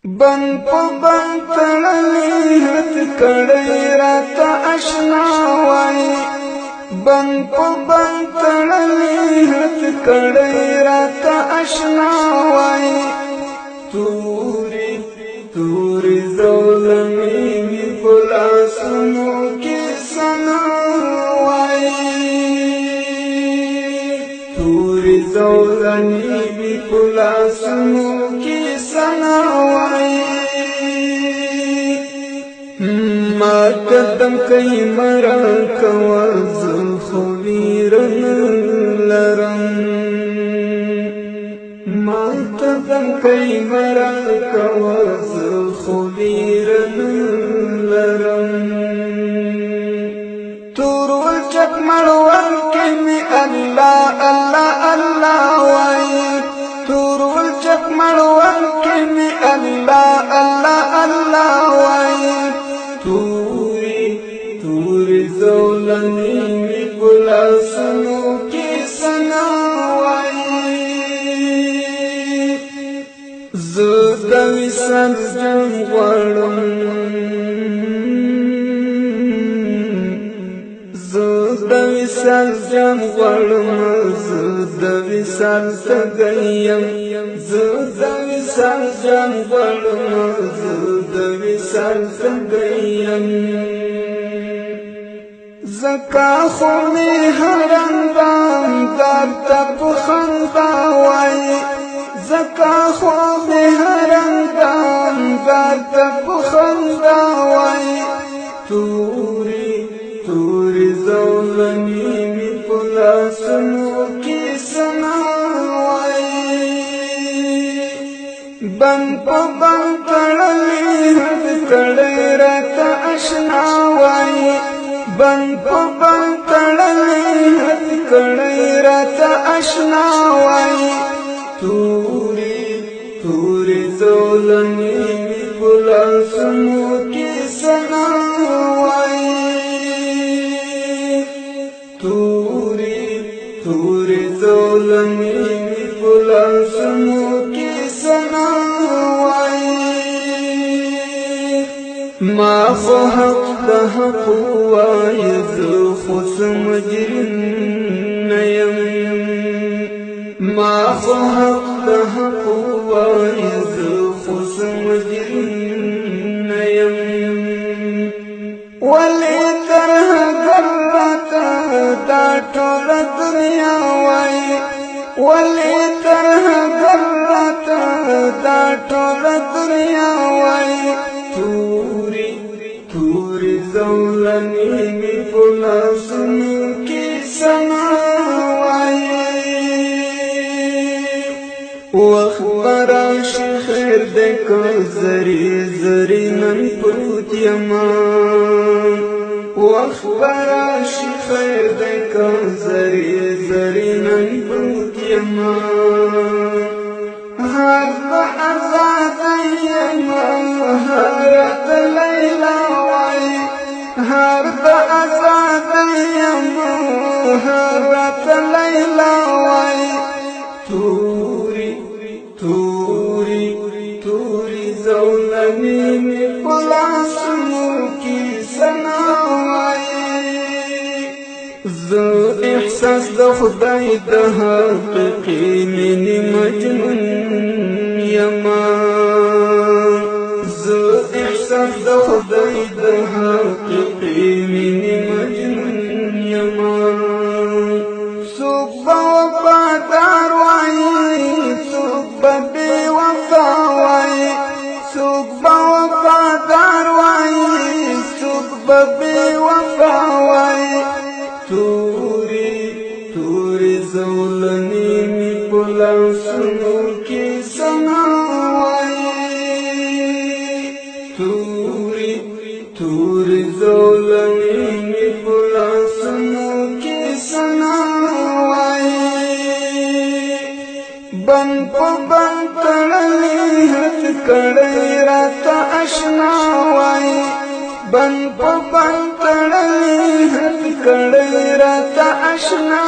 بن په بن تړلې هت کړی راته اشنا وای، بن په بن تړلې هت کړی راته اشنا وای۔ توري توري زولنې می پلاسونو کې سنا وای، توري زولنې می پلاسونو کې سنا وای۔ ما قدم کوي مرا کوا، زه خو ویرن لرم۔ ما قدم کوي مرا کوا، زه خو ویرن لرم۔ تور چک مړول کې می الله الله الله وای، تور چک مړول کې می الله الله الله وای۔ توري توري زولنې می پلاسونو کې سنا وای۔ زه د وصال جام غواړم، زه د وصال جام غواړم، زه د وصال تږی، زه د وصال جام غواړم، زه د وصال تږی۔ زکا خو می هرندام درته په خندا وای، زکا خو می هرندام درته په خندا وای۔ توري توري زولنې می په لاسونو کې سنا وای۔ بن په بن تړلې هد کړی راته اشنا وای، بن په بن تړلې هد کړی راته اشنا وای۔ توري توري زولنې می په لاسونو کې سنا وای، توري توري زولنې می په لاسونو کې سنا وای۔ ما خو حق د حق وای، زه خو مجرم نیم۔ ما خو حق د حق وای، زه خو مجرم نیم۔ ولې ترهګر راته دا ټوله دنیا وای، ولې ترهګر راته دا ټوله دنیا وای۔ توري توري زولنې می په لاسونو کې سنا وای۔ وخت راشي خیر دې که زری زری نن پروت یما، وخت راشي خیر دې که زری زری نن پروت یما۔ هر د آزاد یما، هر د لیلا وای، هر د آزاد یما، هر د لیلا وای۔ توري توري توري زولنې می په لاسونو کې سنا وای۔ زه احساس د خدای د حقیقي مینې مجنون یما، زه احساس د خدای د حقیقي مینې مجنون یما۔ څوک به وفادار وای، څوک به بې وفا وای، څوک به وفادار وای، څوک به بې وفا وای۔ توري توري زولنې می په لاسونو کې سنا وای، توري توري زولنې می په لاسونو کې سنا وای۔ بن په بن تړلې هت کړی راته اشنا وای، بن په بن تړلې هت کړی راته اشنا۔